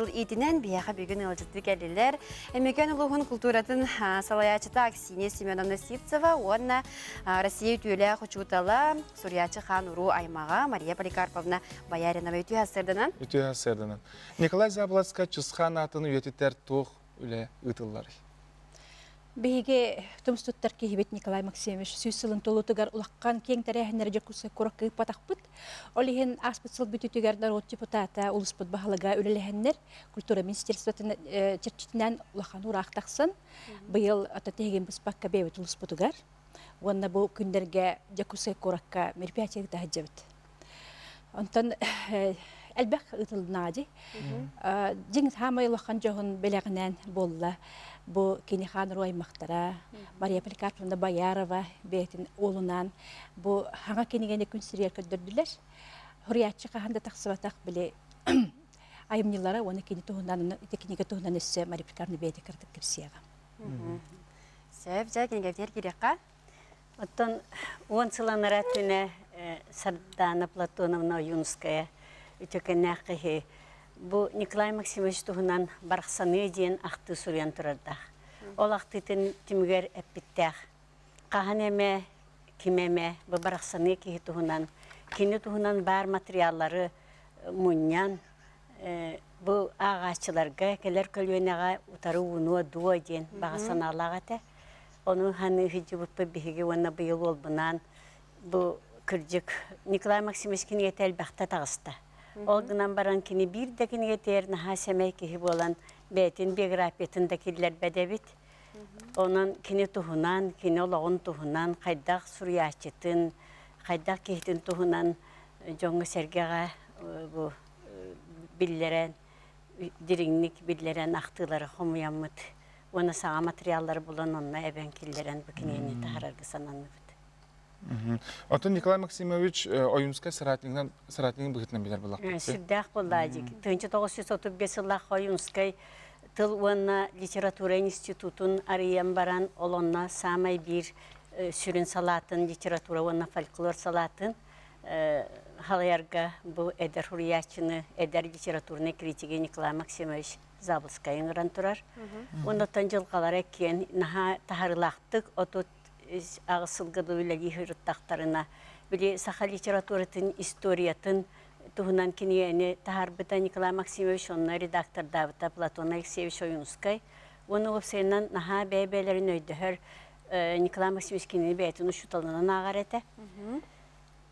Иитинэн биһиэхэ бүгүн ыалдьыттыы кэллилэр. Өймөкөөн улууһун култууратын салайааччыта Аксинья Семеновна Сивцева уонна Россия үтүөлээх учуутала, суруйааччы хаан уруу аймаҕа Мария Поликарповна Бояринова үтүө сарсыарданан. Үтүө сарсыарданан. Николай Заболоцкай Чысхаан аатын үйэтитэр туох үлэ ыытылларый? Биһиги тумус туттар киһибит Николай Максимович сүүс сылын туолуутугар улахан киэҥ тэрээһиннэри Дьокуускай куоракка ыыппатахпыт. Ол иһин ааспыт сыл бүтүүтүгэр норуот депутата, улууспут баһылыга үлэлэһэннэр культура министерствотын чэрчитинэн улахан уураах тахсан, быйыл ата тиһигин быспакка бэйэбит улууспутугар уонна бу күннэргэ Дьокуускай куоракка мероприятие ыыта сылдьабыт. Онтон элбэх ыытылыннаҕа дии. Дьиҥ саамай улахан дьоһун бэлэҕинэн буолла бу кини хаан уруу аймахтара Мария Поликарповна Боярова бэйэтин уолунаан бу хаҥа кинигэни күн сиригэр көрдөрдүлэр. Суруйааччы хаһан да тахсыбатах били айымньылара уонна кини туһунан ити кинигэ туһунан өссө Мария Поликарповна бэйэтэ кыратык кэпсиэҕэ. Сөп, дьэ кинигэбитигэр киириэххэ. Оттон уон сыл анараа өттүнэ Сардаана Платоновна Ойуунуская үтүөкэннээх киһи бу Николай Максимович туһунан «Барахсаныа» диэн ахтыы суруйан турардаах. Ол ахтыытын түмүгэр эппиттээх: «Хаһан эмэ, ким эмэ бу барахсаныа киһи туһунан, кини туһунан баар материаллары мунньан, бу ааҕааччыларга, кэлэр көлүөнэҕэ утары уунуо дуо» диэн баҕа санаалаах этэ. Ону саныы сылдьыбыппыт биһиги уонна быйыл уолбунаан бу кырдьык Николай Максимович кинигэтэ элбэхтэ таҕыста. Ол гынан баран кини биир да кинигэтигэр наһаа сэмэй киһи буолан бэйэтин биографиятын да киллэрбэт эбит. Онон кини туһунан, кини олоҕун туһунан, хайдах суруйааччытын, хайдах киһитин туһунан дьоҥҥо-сэргэҕэ бу биллэрэн, дириҥник биллэрэн ахтыылары хомуйаммыт уонна саҥа материаллары булан онно эбэн киллэрэн бу кинигэни таһаарарга сананныбыт. Оттон Николай Максимович Ойуунскай соратнигынан соратнигын быһыытынан билэр буоллахпыт. Сүрдээх буоллаа дии. 1935 сыллаах Ойуунскай тыл уонна литература институтун арыйан баран, ол онно саамай биир сүрүн салаатын литература уонна фольклор салаатын халайарга бу эдэр суруйааччыны, эдэр литературнай критиги Николай Максимович Заболоцкай ыҥыран турар. Оннуттан дьылҕалара киэн наһаа таһарыылаахтык 38 сылга дылы үлэлии сырыттахтарына, били саха литературатын историятын туһунан кинигэни таһаарбыта Николай Максимович онно редактордаабыта Платон Алексеевич Ойуунускай. Уонна уопсайынан наһаа бэйэ-бэйэлэрин өйдөһөр Николай Максимович кинини бэйэтин учууталынан ааҕар этэ.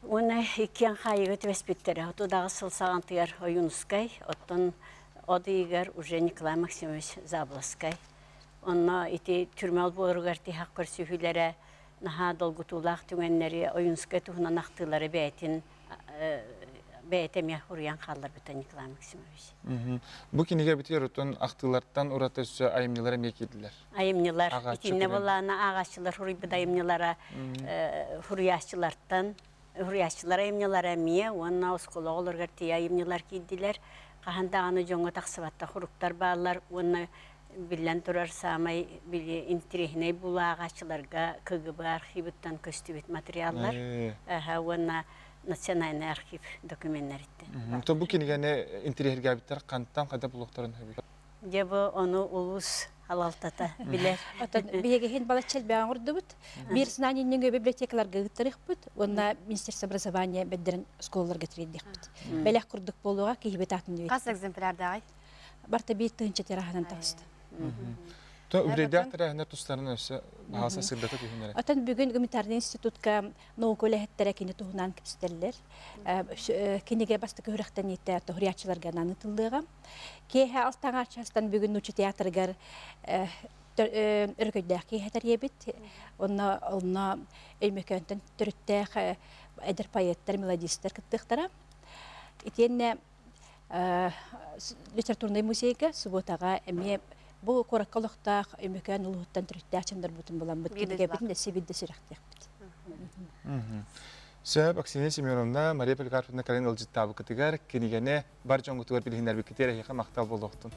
Уонна иккиэн хаайыыга түбэспиттэрэ. 38 сыл саҕантыгар Ойуунускай, оттон от ыйыгар уже Николай Максимович Заболоцкай. Онно ити түрмэ олбуоругар тиһэх көрсүһүүлэрэ наһаа долгутуулаах түгэннэри Ойуунускай туһунан ахтыылары бэйэтин бэйэтэ эмиэ уруйан хаалларбыта Николай Максимович. Бу кинигэ битигэр оттон ахтыылартан ураты өссө айымньылар эмиэ киирдилэр. Айымньылар итиннэ былаана ааҕааччылар суруйбут айымньылара суруйааччылартан суруйааччылар айымньылара эмиэ уонна оскуола оҕолоругар тиийэ айымньылар киирдилэр. Хаһан даҕаны дьоҥҥо тахсыбаттар суруктар бааллар уонна биллэн турар саамай били интириэһинэй булуу ааҕааччыларга КГБ архивыттан көстүбүт материаллар уонна национальный архив докуменнарыттан. То бу кинигэни интириэһиргээбиттэр хантан хайда булуохтарын сөбүй? Дьэ бу ону улуус халалтата билэр. Оттон биһиги иһин балачча элбэҕи оҥордубут. Биир знание нөҥүө библиотекаларга ыыттарыахпыт уонна Министерство образования бэрдэрин оскуолаларга тириэрдиэхпит. Бэлэх курдук буолуоҕа киһибит аатын Хас экземплярдааҕый? Барта биир тыһыынча тираһынан таҕыста. То үбүлүөйдээх тэрээһиннэр тустарынан өссө баһаалса сырдата түһүнэрэ. Оттон бүгүн гуманитарный институтка наука үлэһиттэрэ кини туһунан кэпсэтэллэр. Кинигэ бастакы үрэхтэниитэ тоһуйааччыларга анаан ытыллыаҕа. Киэһэ алтаҥа чаастан бүгүн нуучча театрыгар өрөгөйдөөх киэһэ тэрийэбит. Онно онно Өймөкөөнтөн төрүттээх эдэр поэттар, мелодистар кыттыахтара. Итиэннэ литературнай музейга субуотаҕа эмиэ бу куоракка олохтоох Өймөкөөн улууһуттан төрүттээх дьоннорбутун буламмыт кинигэбитин өссө биирдэ сүрэхтиэхпит. Сөп, Аксинья Семеновна, Мария Поликарповна кэлин ыалдьыттаабыккытыгар кинигэни бар дьоҥҥутугар билиһиннэрбиккитигэр эһиэхэ махтал буолуохтун.